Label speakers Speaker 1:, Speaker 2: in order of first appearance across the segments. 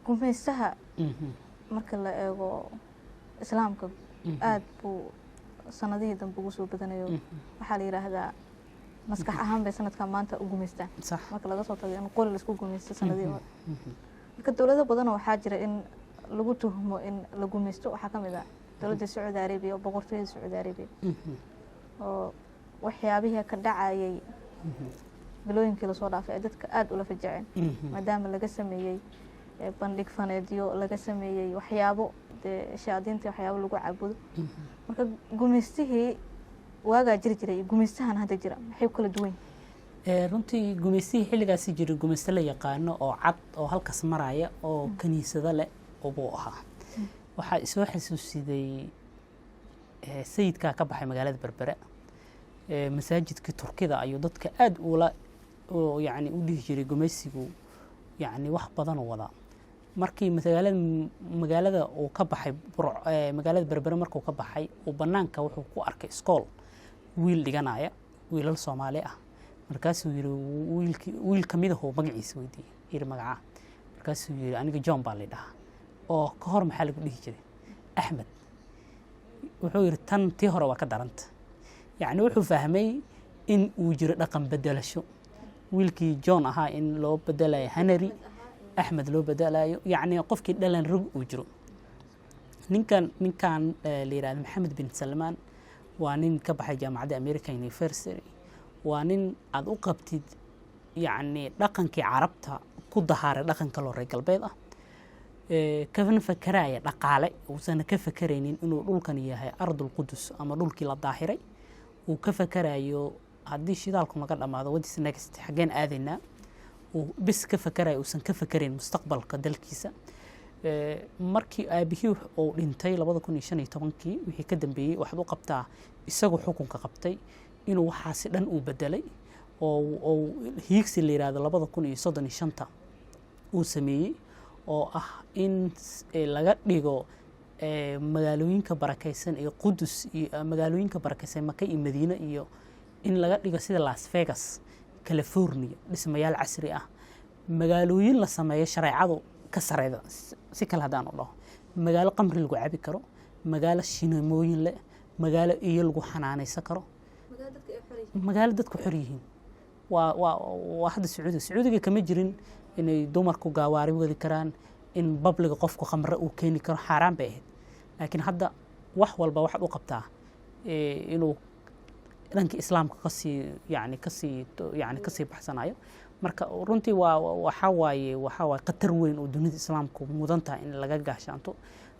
Speaker 1: Gumaystaha marka la eego Islaamka, aada buu sanadihii dambe ugu soo badanayo. Waxaa la yidhaahdaa maskax ahaan bay sanadkan maanta u gumaystaan, marka laga soo tago in qori laisku gumaysto sanadihii hore. Marka dowlado badanoo waxaa jira in lagu tuhmo in la gumaysto. Waxaa ka mid ah dowladda Sacuudi Arabiya oo boqortooyada Sacuudi Arabiya, oo waxyaabihii ka dhacayay bilooyinkii lasoo dhaafay ay dadka aada ula fajaceen, maadaama laga sameeyey bandhig faneedyo, laga sameeyey waxyaabo dee shayaadiinta, waxyaabo lagu caabudo. Marka gumaystihii waagaa jiri jiray iyo gumaystahan hadda jira maxay ku kala duwan yihiin?
Speaker 2: Runtii gumaystihii xilligaasi jiray gumayste la yaqaano oo cad oo halkaas maraya oo kaniisado leh buu ahaa. Waxaa isoo xasuusiday sayidkaa ka baxay magaalada Berbera, masaajidkii Turkida ayuu dadka aada ula yani u dhihi jiray gumaysigu yani wax badan u wadaa. Markii magaalada uu ka baxay, magaalada Berbere markuu ka baxay, uu banaanka wuxuu ku arkay iskool wiil dhiganaya, wiilal Soomaali ah. Markaasuu yiri wiilki, wiil kamid ahuu magaciisa weydiiyey, yiri magacaa. Markaasuu yiri aniga John baa la dhahaa. Oo ka hor maxaa lagu dhihi jiray? Axmed. Wuxuu yiri tan tii hore waa ka daranta. Yacni wuxuu fahmay in uu jiro dhaqan bedelasho, wiilkii John ahaa in loo bedelayo Henry, Axmed loo bedelayo, yacni qofkii dhalan rog uu jiro. Ninkan la yihahdo Maxamed bin Salmaan waa nin ka baxay jaamacadda American University. Waa nin aada u qabtid yacni dhaqankii Carabta ku dahaaray dhaqan kaloo reer galbeed ah, kana fakeraya dhaqaale, uusan ka fakeraynin inuu dhulkan yahay ardul qudus ama dhulkii la daahiray. Uu ka fakerayo haddii shidaalku naga dhammaado, what is next, xaggeen aadaynaa, uu bis ka fakerayo, uusan ka fakerayn mustaqbalka dalkiisa. Markii aabihii uu dhintay 2015-kii wixii ka dambeeyey, waxaad u qabtaa isagu xukunka qabtay inuu waxaasi dhan uu bedelay oo hiigsi la yihahdo 2035 uu sameeyey, oo ah in laga dhigo magaalooyinka barakaysan ee Qudus iyo magaalooyinka barakaysan Maka iyo Madiine, iyo in laga dhigo sida Las Vegas, California, dhismayaal casri ah, magaalooyin la sameeyo shareecadu ka sareyda. Si kale haddaan u dhaho, magaalo qamri lagu cabi karo, magaalo shineemooyin leh, magaalo iyo lagu xanaanaysan karo, magaalo dadku xor yihiin. Waa hadda Sacuudiga kama jirin inay dumarku gaawaari wadi karaan, in public-ga qofku khamre uu keeni karo, xaaraan bay ahayd. Laakiin hadda wax walba waxaad u qabtaa inuu dhanka Islaamka kasii yani kasii yani kasii baxsanayo. Marka runtii waa waxaa waaye khatar weyn oo dunida Islaamku mudan tahay in laga gaashaanto,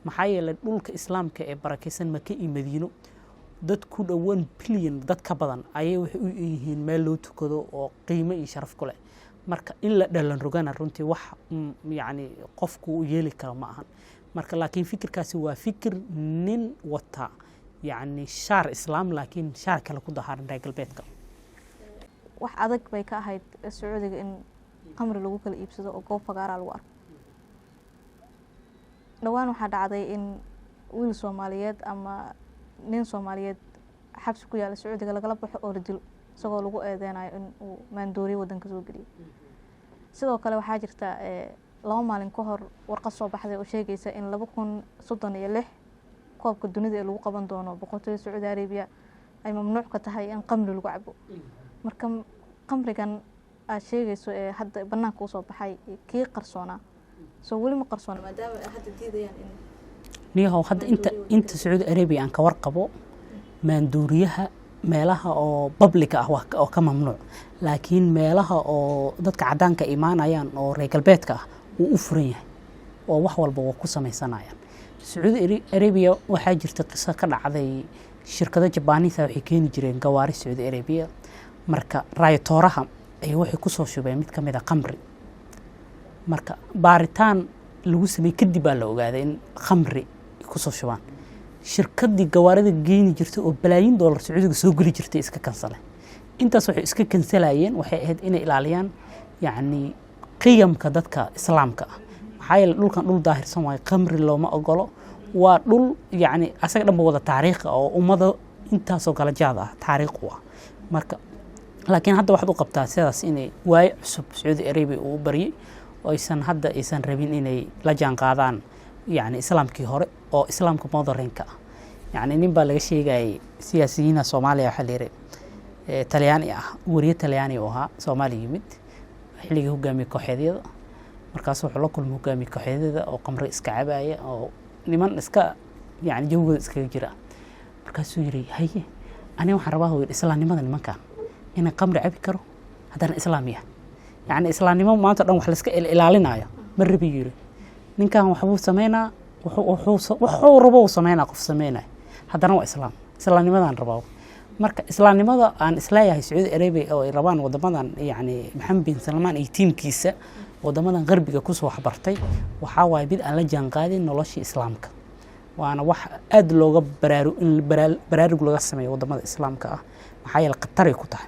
Speaker 2: maxaa yeelay dhulka Islaamka ee barakaysan Maka iyo Madiino dad ku dhow 1 bilyan dad ka badan ayay waxay u yihiin meel loo tukado oo qiimo iyo sharaf ku leh. Marka in la dhalan rogana runtii wax yacni qofku u yeeli karo ma ahan. Marka laakiin fikirkaasi waa fikir nin wata yacni shaar Islaam laakiin shaar kale ku dahaaran reer galbeedka.
Speaker 1: Wax adag bay ka ahayd Sacuudiga in qamri lagu kala iibsado oo goob fagaaraa lagu arko. Dhowaan waxaa dhacday in wiil Soomaaliyeed ama nin Soomaaliyeed xabsi ku yaala Sacuudiga lagala baxo oo la dilo, isagoo lagu eedeynayo in uu maandooriyo waddanka soo geliyo. Sidoo kale waxaa jirta 2 maalin ka hor warqad soo baxday oo sheegaysa in 2036 koobka dunida ee lagu qaban doono boqortooyada Sacuudi Arabiya ay mamnuuc ka tahay in qamri lagu cabo. Marka qamrigan aad sheegayso ee hadda banaanka usoo baxay, kii qarsoonaa soo weli ma qarsoona, maadaama ay hadda diidayaan in
Speaker 2: Niyahow, hadda inta Sacuudi Arabia aan ka warqabo, maanduuriyaha meelaha oo public-ga ah waa oo ka mamnuuc, laakiin meelaha oo dadka caddaanka imaanayaan oo reer galbeedka ah wuu u furan yahay oo wax walba waa ku samaysanayaan. Sacuudi Arabia waxaa jirta qiso ka dhacday. Shirkado Jabaanisa waxay keeni jireen gawaari Sacuudi Arabia. Marka raayatooraha ay waxay kusoo shubeen mid ka mid a khamri. Marka baaritaan lagu sameeyey kadib baa la ogaaday in khamri kusoo shubaan. Shirkadii gawaarida geeni jirtay oo balaayiin dollar Sacuudiga soo geli jirtay iska kansaleen. Intaas waxay iska kansalayeen waxay ahayd inay ilaaliyaan yacni qiyamka dadka Islaamka ah, maxaa yeele dhulkan dhul daahirsan waayo, khamri looma ogolo. Waa dhul yacni asaga dhanba wada taariikh ah oo ummada intaasoo kala jaad ah taariikh u ah. Marka laakiin hadda waxaad u qabtaa sidaas inay waayo cusub Sacuudi Arabia uu u baryay. Oo aysan hadda aysan rabin inay la jaan qaadaan, yacni, islaamkii hore oo islaamka modernka ah. Yacni, nin baa laga sheegayay siyaasiyiinta Soomaaliya, waxaa la yidhi Talyaani ah, wariye Talyaani uu ahaa, Soomaaliya yimid xilligii hogaamiye kooxeedyada. Markaas wuxuu la kulmay hogaamiye kooxeedyada oo qamri iska cabaya oo niman iska, yani, jawgooda iskaga jira. Markaasuu yidhi, "Haye, aniga waxaan rabaa," uu yidhi, "islaamnimada nimankan inaan qamri cabi karo haddana islaam yahay. Yacni, islaamnimo maanta dhan wax layska ilaalinayo ma rabi," yidhi. "Ninkan waxbuu sameynaa, wuxuu rabo uu sameynaa, qof sameynaya, haddana waa islaam. Islaamnimadaan rabaa." Marka islaamnimada aan isleeyahay Sacuudi Arabia oo ay rabaan wadamadan, yacni Maxamed bin Salmaan iyo tiimkiisa, wadamadan qarbiga kusoo waxbartay, waxaa waaye mid aan la jaanqaadin noloshii islaamka. Waana wax aada looga baraaru in baraarug laga sameeyo wadamada islaamka ah, maxaa yeele khataray ku tahay.